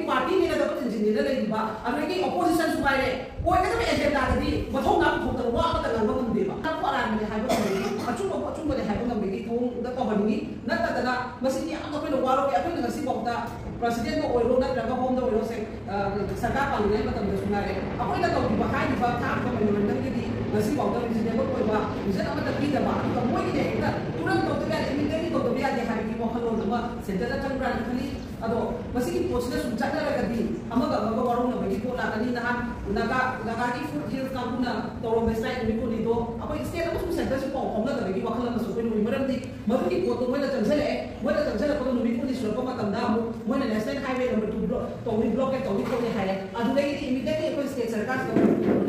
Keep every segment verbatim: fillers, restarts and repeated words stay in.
ꯄꯥꯔꯇꯤꯅꯦꯅ double ꯏꯟꯖꯤꯟꯅꯦꯅ ꯂꯩꯔꯤꯕ ꯑꯗꯒꯤ ꯑꯣꯄꯣꯖꯤꯁꯟꯁꯨ ꯉꯥꯏꯔꯦ, ꯑꯣꯏꯒꯗꯕ ꯑꯦꯖꯦꯟꯗꯥꯗꯗꯤ ꯃꯊꯧ ꯉꯥꯛ ꯄꯨꯊꯣꯛꯇꯅ ꯋꯥ ꯑꯃꯠꯇ ꯉꯥꯡꯕ ꯉꯝꯗꯦꯕ꯫ ꯑꯔꯥꯟꯕꯅꯦ ꯍꯥꯏꯕ ꯉꯝꯕꯒꯤ, ꯑꯆꯨꯝꯕꯕꯨ ꯑꯆꯨꯝꯕꯅꯦ ꯍꯥꯏꯕ ꯉꯝꯕꯒꯤ ꯊꯧꯑꯣꯡꯗ ꯇꯧꯍꯟꯅꯤꯡꯉꯤ꯫ ꯅꯠꯇꯗꯅ ꯃꯁꯤꯗꯤ ꯌꯥꯝꯅ ꯑꯩꯈꯣꯏꯅ ꯋꯥꯔꯧꯏ꯫ ꯑꯩꯈꯣꯏꯅ ꯉꯁꯤꯐꯥꯎꯗ ꯄ꯭ꯔꯁꯤꯗꯦꯟꯗ ꯑꯣꯏꯔꯣ ꯅꯠꯇ꯭ꯔꯒ ꯍꯣꯝꯗ ꯑꯣꯏꯔꯣ, ꯁꯦ, ꯑ, ꯁꯔꯀꯥꯔ ꯄꯥꯜꯂꯤꯉꯩ ꯃꯇꯝꯗꯁꯨ ꯉꯥꯏꯔꯦ, ꯑꯩꯈꯣꯏꯅ ꯇꯧꯈꯤꯕ ꯍꯥꯏꯔꯤꯕ ꯊꯥꯈꯤꯕ ꯃꯦꯃꯣꯔꯦꯟꯗꯝꯒꯤꯗꯤ ꯉꯁꯤꯐꯥꯎꯗ ꯔꯤꯖꯅꯦꯕꯜ ꯑꯣꯏꯕ ꯔꯤꯖꯟ ꯑꯃꯠꯇ ꯄꯤꯗꯕ, ꯑꯗꯨꯒ ꯃꯣꯏꯒꯤꯅꯦ ꯍꯦꯛꯇ ꯇꯨꯔꯟ ꯇꯧꯗꯕ ꯌꯥꯗꯦ, ꯏꯃꯤꯗꯦꯠꯂꯤ ꯇꯧꯗꯕ ꯌꯥꯗꯦ ꯍꯥꯏꯕꯒꯤ ꯋꯥꯈꯜꯂꯣꯟ ꯑꯃ ꯁꯦꯟꯇꯔꯗ ꯆꯪꯕ꯭ꯔꯥꯅ ꯈꯜꯂꯤ꯫ ꯑꯗꯣ ꯃꯁꯤꯒꯤ ꯄꯣꯠꯁꯤꯗ ꯁꯨꯝ ꯆꯠꯅꯔꯒꯗꯤ ꯑꯃꯒ ꯑꯃꯒ ꯋꯥꯔꯧꯅꯕꯒꯤ ꯄꯣꯠ ꯂꯥꯛꯀꯅꯤ꯫ ꯅꯍꯥꯟ ꯅꯥꯒꯥ, ꯅꯥꯒꯥꯒꯤ ꯐꯨꯠ ꯍꯤꯜꯁ ꯀꯥꯡꯕꯨꯅ ꯇꯧꯔꯝꯕ ꯁ꯭ꯇ꯭ꯔꯥꯏꯛ ꯅꯨꯃꯤꯠ ꯀꯨꯟꯅꯤꯗꯣ ꯑꯩꯈꯣꯏ ꯁ꯭ꯇꯦꯠ ꯑꯃꯁꯨꯡ ꯁꯦꯟꯇꯔꯁꯤ ꯄꯥꯎ ꯐꯥꯎꯅꯗꯕꯒꯤ ꯋꯥꯈꯜ ꯑꯃꯁꯨ ꯑꯩꯈꯣꯏꯅ ꯎꯏ꯫ ꯃꯔꯝꯗꯤ ꯃꯗꯨꯒꯤ ꯄꯣꯠꯇꯣ ꯃꯣꯏꯅ ꯆꯪꯁꯤꯜꯂꯛꯑꯦ, ꯃꯣꯏꯅ ꯆꯪꯁꯤꯜꯂꯛꯄꯗꯣ ꯅꯨꯃꯤꯠ ꯀꯨꯟꯅꯤ ꯁꯨꯔꯛꯄ ꯃꯇꯝꯗ ꯑꯃꯨꯛ ꯃꯣꯏꯅ national highway number two block ꯇꯧꯅꯤ, ꯕ꯭ꯂꯣꯀꯦꯠ ꯇꯧꯅꯤ ꯈꯣꯠꯅꯤ ꯍꯥꯏꯔꯦ꯫ ꯑꯗꯨꯗꯒꯤꯗꯤ ꯏꯃꯤꯗꯤꯌꯦꯠꯂꯤ ꯑꯩꯈꯣꯏ ꯁ꯭ꯇꯦꯠ ꯁꯔꯀꯥꯔꯁꯤꯗ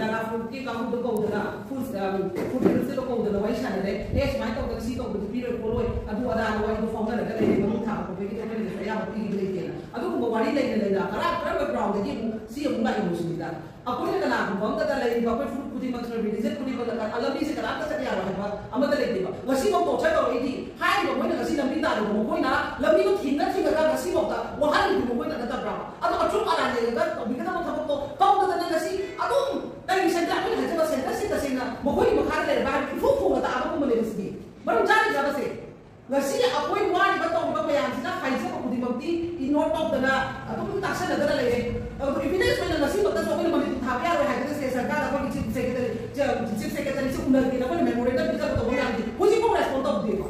ꯅꯥꯒꯥ ꯐꯨꯔꯨꯞꯀꯤ ꯀꯥꯡꯕꯨꯗꯣ ꯀꯧꯗꯅ, ꯐꯨꯠ, ꯑꯝ, ꯐꯨꯠ ꯍꯤꯜꯁꯇ ꯀꯧꯗꯅ ꯋꯥꯔꯤ ꯁꯥꯟꯅꯔꯦ꯫ ꯑꯦ, ꯁꯨꯃꯥꯏꯅ ꯇꯧꯗꯅ ꯁꯤ ꯇꯧꯕꯗꯤ ꯄꯤꯔꯣꯏ ꯈꯣꯠꯂꯣꯏ, ꯑꯗꯨ ꯑꯗꯥ ꯋꯥꯔꯤꯗꯣ ꯐꯥꯎꯅꯔꯒ ꯂꯩꯔꯦ꯫ ꯃꯃꯤꯡ ꯊꯥꯕ ꯈꯣꯠꯄꯒꯤꯗꯤ ꯑꯩꯈꯣꯏꯅꯁꯨ ꯑꯌꯥꯕ ꯄꯤꯈꯤꯕ ꯂꯩꯇꯦꯅ꯫ ꯑꯗꯨꯒꯨꯝꯕ ꯋꯥꯔꯤ ꯂꯩꯅ ꯂꯩꯅ ꯀꯔꯝ-, ꯀꯔꯝꯕ ꯒ꯭ꯔꯥꯎꯟꯗꯒꯤ ꯑꯃꯨꯛ ꯁꯤ ꯑꯃꯨꯛ ꯂꯥꯛꯏꯅꯣ ꯁꯤꯅꯤꯗ꯫ ꯑꯩꯈꯣꯏꯅ ꯀꯅꯥꯒꯨꯝꯕ ꯑꯃꯠꯇꯗ ꯂꯩꯔꯤꯕ ꯑꯩꯈꯣꯏ ꯐꯨꯔꯨꯞ ꯈꯨꯗꯤꯡꯃꯛ, ꯔꯤꯂꯤꯖꯟ ꯈꯨꯗꯤꯡꯃꯛꯇ ꯂꯝꯕꯤꯁꯦ ꯀꯅꯥꯝꯇ ꯆꯠꯄ ꯌꯥꯔꯣꯏ ꯍꯥꯏꯕ ꯑꯃꯠꯇ ꯂꯩꯇꯦꯕ꯫ ꯉꯁꯤꯐꯥꯎ ꯇꯣꯔꯆꯔ ꯇꯧꯔꯛꯏꯗꯤ ꯍꯥꯏꯔꯤꯕ ꯃꯣꯏꯅ ꯉꯁꯤ ꯂꯝꯕꯤ ꯇꯥꯔꯤꯕ ꯃꯈꯣꯏꯅ ꯂꯝꯕꯤꯗꯣ ꯊꯤꯡꯅ ꯊꯤꯡꯉꯒ ꯉꯁꯤꯐꯥꯎꯗ ꯋꯥꯍꯜꯂꯤꯕ ꯃꯈꯣꯏꯅ ꯅꯠꯇꯕ꯭ꯔꯥ? ꯑꯗꯣ ꯑꯆꯨꯝ ꯑꯔꯥꯟ ꯌꯦꯡꯉꯒ ꯇꯧꯕꯤꯒꯗꯕ ꯊꯕꯛꯇꯣ ꯇꯧꯗꯗꯅ ꯉꯁꯤ ꯑꯗꯨꯝ ꯀꯔꯤ ꯁꯦꯟꯇꯔ, ꯑꯩꯈꯣꯏꯅ ꯍꯥꯏꯖꯕ ꯁꯦꯟꯇꯔꯁꯤ ꯇꯁꯦꯡꯅ ꯃꯈꯣꯏꯒꯤ ꯃꯈꯥꯗ ꯂꯩꯔꯕ ꯍꯥꯏꯕꯗꯤ ꯏꯐꯣꯡ ꯐꯣꯡꯅ ꯇꯥꯕꯒꯨꯝꯕꯅꯦꯕ ꯁꯤꯗꯤ꯫ ꯃꯔꯝ ꯆꯥꯔꯤꯕ꯭ꯔꯕ ꯁꯦ? ꯉꯁꯤ ꯑꯩꯈꯣꯏ ꯋꯥꯔꯤꯕ ꯇꯧꯔꯤꯕ ꯃꯌꯥꯝꯁꯤꯅ ꯍꯥꯏꯖꯕ ꯈꯨꯗꯤꯡꯃꯛꯇꯤ ꯏꯒꯅꯣꯔ ꯇꯧꯗꯅ ꯑꯗꯨꯝ ꯇꯥꯁꯟꯅꯗꯅ ꯂꯩꯔꯦ꯫ ꯑꯗꯨ ꯏꯚꯤꯗꯦꯟꯁ ꯑꯣꯏꯅ ꯉꯁꯤ ꯐꯥꯎꯗ ꯑꯩꯈꯣꯏꯅ ꯃꯅꯤꯄꯨꯔ ꯊꯥꯕ ꯌꯥꯔꯣꯏ ꯍꯥꯏꯗꯅ ꯁꯦ ꯁꯔꯀꯥꯔꯗ ꯑꯩꯈꯣꯏꯒꯤ ꯆꯤꯐ ꯁꯦꯀ꯭ꯔꯦꯇꯔꯤ, ꯆꯤꯐ ꯁꯦꯀ꯭ꯔꯦꯇꯔꯤꯁꯦ ꯎꯅꯒꯦꯅ ꯑꯩꯈꯣꯏꯅ ꯃꯦꯃꯣꯔꯦꯟꯗꯝ ꯄꯤꯖꯕ ꯇꯧꯕ ꯃꯌꯥꯝꯗꯤ ꯍꯧꯖꯤꯛꯐꯥꯎ ꯔꯦꯁꯄꯣꯟ ꯇꯧꯗꯦꯕ꯫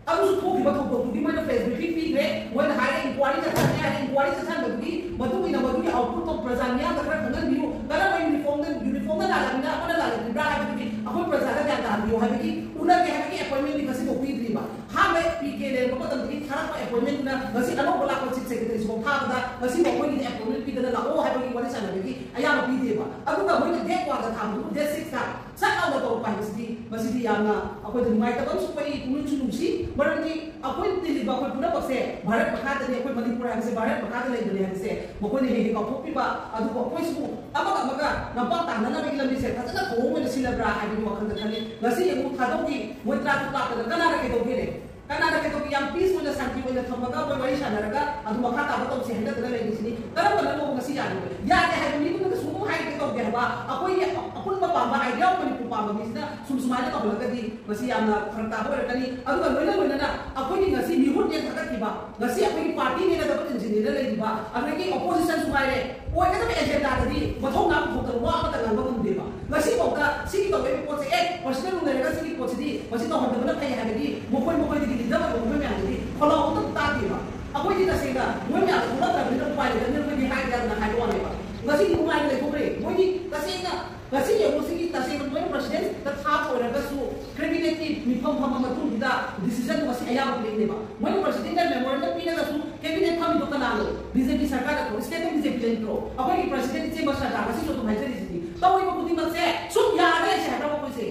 ꯑꯗꯨꯁꯨ ꯊꯣꯛꯈꯤꯕ ꯊꯧꯗꯣꯛꯇꯨꯒꯤ ꯃꯣꯏꯅ ꯄ꯭ꯔꯦꯁ ꯕ꯭ꯔꯤꯐꯤꯡ ꯄꯤꯈ꯭ꯔꯦ꯫ ꯃꯣꯏꯅ ꯍꯥꯏꯔꯦ ꯏꯟꯀ꯭ꯋꯥꯔꯤ ꯆꯠꯊꯔꯦ ꯍꯥꯏꯔꯦ꯫ ꯏꯟꯀ꯭ꯋꯥꯔꯤ ꯆꯠꯊꯍꯟꯕꯗꯨꯒꯤ ꯃꯇꯨꯡ ꯏꯟꯅ ꯃꯗꯨꯒꯤ ꯑꯥꯎꯠꯄꯨꯠꯇꯣ ꯄ꯭ꯔꯖꯥ ꯃꯤꯌꯥꯝꯗ ꯈꯔ ꯈꯪꯍꯟꯕꯤꯌꯨ꯫ ꯀꯔꯝꯕ ꯌꯨꯅꯤꯐꯣꯔꯝꯗ, ꯌꯨꯅꯤꯐꯣꯔꯝꯗ ꯂꯥꯜꯂꯛꯂꯤꯕ꯭ꯔꯥ ꯑꯃꯅ ꯂꯥꯜꯂꯛꯂꯤꯕ꯭ꯔꯥ ꯍꯥꯏꯕꯗꯨꯗꯤ ꯑꯩꯈꯣꯏ ꯄ꯭ꯔꯖꯥꯗ ꯒ꯭ꯌꯥꯟ ꯇꯥꯍꯟꯕꯤꯌꯨ ꯍꯥꯏꯕꯒꯤ ꯎꯅꯒꯦ ꯍꯥꯏꯕꯒꯤ ꯑꯦꯄꯣꯏꯟꯃꯦꯟꯠꯇꯤ ꯉꯁꯤꯐꯥꯎ ꯄꯤꯗ꯭ꯔꯤꯕ꯫ ꯑꯍꯥꯟꯕ ꯄꯤ ꯀꯦ ꯂꯩꯔꯝꯕ ꯃꯇꯝꯗꯒꯤ ꯊꯥꯔꯛꯄ ꯑꯦꯄꯣꯏꯟꯃꯦꯟꯠꯇꯨꯅ ꯉꯁꯤ ꯑꯅꯧꯕ ꯂꯥꯛꯄ ꯆꯤꯐ ꯁꯦꯀ꯭ꯔꯦꯇꯔꯤꯁꯤꯐꯥꯎ ꯊꯥꯕꯗ ꯉꯁꯤꯐꯥꯎ ꯃꯣꯏꯒꯤꯗꯤ ꯑꯦꯄꯣꯏꯟꯃꯦꯟꯠ ꯄꯤꯗꯅ ꯂꯥꯛꯑꯣ ꯍꯥꯏꯕꯒꯤ ꯋꯥꯔꯤ ꯁꯥꯟꯅꯕꯒꯤ ꯑꯌꯥꯕ ꯄꯤꯗꯦꯕ꯫ ꯑꯗꯨꯒ ꯃꯣꯏꯅ ꯗꯦꯠ ꯋꯥꯟꯗ ꯊꯥꯕꯗꯨꯕꯨ ꯗꯦꯠ ꯁꯤꯛꯁꯇ ꯁꯠ ꯂꯥꯎꯅ ꯇꯧꯔꯛꯄ ꯍꯥꯏꯕꯁꯤꯗꯤ ꯃꯁꯤꯗꯤ ꯌꯥꯝꯅ ꯑꯩꯈꯣꯏꯗ ꯅꯨꯡꯉꯥꯏꯇꯕ ꯑꯃꯁꯨ ꯄꯣꯛꯏ, ꯄꯨꯛꯅꯤꯡꯁꯨ ꯅꯨꯡꯁꯤ꯫ ꯃꯔꯝꯗꯤ ꯑꯩꯈꯣꯏ ꯇꯤꯜꯂꯤꯕ ꯑꯩꯈꯣꯏ ꯄꯨꯝꯅꯃꯛꯁꯦ ꯚꯥꯔꯠ ꯃꯈꯥꯗꯅꯤ, ꯑꯩꯈꯣꯏ ꯃꯅꯤꯄꯨꯔ ꯍꯥꯏꯕꯁꯦ ꯚꯥꯔꯠ ꯃꯈꯥꯗ ꯂꯩꯕꯅꯤ ꯍꯥꯏꯕꯁꯦ ꯃꯈꯣꯏꯅ ꯍꯦꯛ ꯍꯦꯛ ꯀꯥꯎꯊꯣꯛꯄꯤꯕ꯫ ꯑꯗꯨꯕꯨ ꯑꯩꯈꯣꯏꯁꯨ ꯑꯃꯒ ꯑꯃꯒ ꯂꯝꯄꯥꯛ ꯇꯥꯟꯅꯅꯕꯒꯤ ꯂꯝꯕꯤꯁꯦ ꯐꯖꯅ ꯊꯧꯑꯣꯡ ꯑꯣꯏꯅ ꯁꯤꯜꯂꯕ꯭ꯔꯥ ꯍꯥꯏꯕꯒꯤ ꯋꯥꯈꯜꯗ ꯈꯜꯂꯤ꯫ ꯉꯁꯤ ꯑꯃꯨꯛ ꯊꯥꯗꯣꯛꯈꯤ, ꯃꯣꯏ ꯇꯔꯥ ꯇꯔꯨꯛ ꯂꯥꯛꯄꯗ ꯀꯅꯥꯅ ꯀꯩꯗꯧꯒꯦꯅꯦ? ꯀꯅꯥꯅ ꯀꯩꯗꯧꯒꯦ? ꯌꯥꯝ ꯄꯤꯁ ꯑꯣꯏꯅ, ꯁꯥꯟꯇꯤ ꯑꯣꯏꯅ ꯊꯝꯃꯒ ꯃꯣꯏ ꯋꯥꯔꯤ ꯁꯥꯟꯅꯔꯒ ꯑꯗꯨ ꯃꯈꯥ ꯇꯥꯕ ꯇꯧꯁꯦ ꯍꯥꯏꯅꯗꯅ ꯂꯩꯔꯤꯁꯤꯅꯤ꯫ ꯀꯔꯝꯕꯅꯅꯣ ꯉꯁꯤ ꯌꯥꯔꯤꯕ? ꯌꯥꯗꯦ ꯍꯥꯏꯕ ꯃꯤꯗꯨꯅ ꯁꯨꯝ ꯍꯥꯏꯒꯦ ꯇꯧꯗꯦ ꯍꯥꯏꯕ꯫ ꯑꯩꯈꯣꯏꯒꯤ ꯑꯄꯨꯟꯕ ꯄꯥꯝꯕ, ꯍꯥꯏꯗꯤ ꯌꯥꯎ ꯃꯅꯤꯄꯨꯔ ꯄꯥꯝꯕ ꯃꯤꯁꯤꯅ ꯁꯨꯝ ꯁꯨꯃꯥꯏꯅ ꯇꯧꯍꯜꯂꯒꯗꯤ ꯃꯁꯤ ꯌꯥꯝꯅ ꯐꯔꯛ ꯇꯥꯕ ꯑꯣꯏꯔꯛꯀꯅꯤ꯫ ꯑꯗꯨꯒ ꯂꯣꯏꯅ ꯂꯣꯏꯅꯅ ꯑꯩꯈꯣꯏꯒꯤ ꯉꯁꯤ ꯃꯤꯍꯨꯠꯅꯦ ꯊꯥꯒꯠꯈꯤꯕ, ꯉꯁꯤ ꯑꯩꯈꯣꯏꯒꯤ ꯄꯥꯔꯇꯤꯅꯦꯅ ꯗꯕꯜ ꯏꯟꯖꯤꯟꯅꯦꯅ ꯂꯩꯔꯤꯕ, ꯑꯗꯒꯤ ꯑꯣꯄꯣꯖꯤꯁꯟꯁꯨ ꯉꯥꯏꯔꯦ, ꯑꯣꯏꯒꯗꯕ ꯑꯦꯖꯦꯟꯗꯥꯗꯗꯤ ꯃꯊꯧ ꯉꯥꯛꯄ ꯊꯣꯛꯇꯅ ꯋꯥ ꯑꯃꯠꯇ ꯉꯥꯡꯕ ꯉꯝꯗꯦꯕ꯫ ꯉꯁꯤꯐꯥꯎꯗ ꯁꯤꯒꯤ ꯇꯧꯔꯛꯏꯕ ꯄꯣꯠꯁꯦ, ꯑꯦ, ꯄꯔꯁꯅꯦꯜ ꯔꯨꯝ ꯂꯩꯔꯒ ꯁꯤꯒꯤ ꯄꯣꯠꯁꯤꯗꯤ ꯃꯁꯤ ꯇꯧꯍꯟꯗꯕꯅ ꯐꯩ ꯍꯥꯏꯕꯒꯤ ꯃꯈꯣꯏ ꯃꯈꯣꯏꯗꯒꯤ ꯂꯤꯗꯔ ꯑꯣꯏꯕ ꯃꯈꯣꯏ ꯃꯌꯥꯝꯗꯒꯤ ꯈꯣꯜꯂꯥꯎ ꯑꯃꯇ ꯇꯥꯗꯦꯕ꯫ ꯑꯩꯈꯣꯏꯗꯤ ꯇꯁꯦꯡꯅ ꯃꯣꯏ ꯃꯌꯥꯝ ꯊꯣꯛꯂꯛꯇ꯭ꯔꯕꯅꯤꯅ ꯎꯄꯥꯏ ꯂꯩꯇꯕꯅꯤꯅ ꯑꯩꯈꯣꯏꯗꯤ ꯍꯥꯏꯕ ꯌꯥꯗꯅ ꯍꯥꯏꯕ ꯋꯥꯅꯦꯕ꯫ ꯉꯁꯤꯗꯤ ꯅꯨꯡꯉꯥꯏꯅ ꯂꯩꯊꯣꯛꯈ꯭ꯔꯦ꯫ ꯃꯣꯏꯗꯤ ꯇꯁꯦꯡꯅ ꯉꯁꯤ ꯌꯦꯡꯉꯨ, ꯁꯤꯒꯤ ꯇꯁꯦꯡꯅ ꯃꯣꯏꯅ ꯄ꯭ꯔꯁꯤꯗꯦꯟꯁꯤꯗ ꯊꯥꯕ ꯑꯣꯏꯔꯒꯁꯨ ꯀꯦꯕꯤꯅꯦꯠꯀꯤ ꯃꯤꯐꯝ ꯐꯝꯃ ꯃꯇꯨꯡꯁꯤꯗ ꯗꯤꯁꯤꯖꯟꯗꯣ ꯉꯁꯤ ꯑꯌꯥꯕ ꯄꯤꯔꯛꯏꯅꯦꯕ꯫ ꯃꯣꯏꯅ ꯄ꯭ꯔꯁꯤꯗꯦꯟꯗ ꯃꯦꯃꯣꯔꯦꯟꯗꯝ ꯄꯤꯔꯒꯁꯨ ꯀꯦꯕꯤꯅꯦꯠ ꯐꯝꯃꯤꯗꯣ ꯀꯅꯥꯅꯣ? ꯕꯤ ꯖꯦ ꯄꯤ ꯁꯔꯀꯥꯔ ꯅꯠꯇ꯭ꯔꯣ? ꯁ꯭ꯇꯦꯠꯇ ꯕꯤ ꯖꯦ ꯄꯤ ꯂꯩꯇ꯭ꯔꯣ? ꯑꯩꯈꯣꯏꯒꯤ ꯄ꯭ꯔꯁꯤꯗꯦꯟ ꯏꯆꯦ ꯃꯁꯥꯗ ꯉꯁꯤꯁꯨ ꯑꯗꯨꯝ ꯍꯥꯏꯖꯔꯤꯁꯤꯗꯤ ꯇꯧꯔꯤꯕ ꯈꯨꯗꯤꯡꯃꯛꯁꯦ ꯁꯨꯝ ꯌꯥꯔꯒ ꯂꯩꯁꯦ ꯍꯥꯏꯕ꯭ꯔꯕ ꯑꯩꯈꯣꯏꯁꯦ?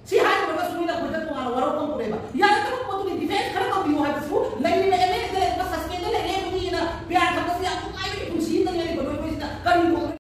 ꯁꯤ ꯍꯥꯏꯔꯨꯔꯒꯁꯨ ꯃꯣꯏꯅ ꯑꯩꯈꯣꯏꯗ ꯇꯣꯉꯥꯟꯅ ꯋꯥꯔꯧ ꯐꯣꯡꯗꯣꯔꯛꯑꯦꯕ꯫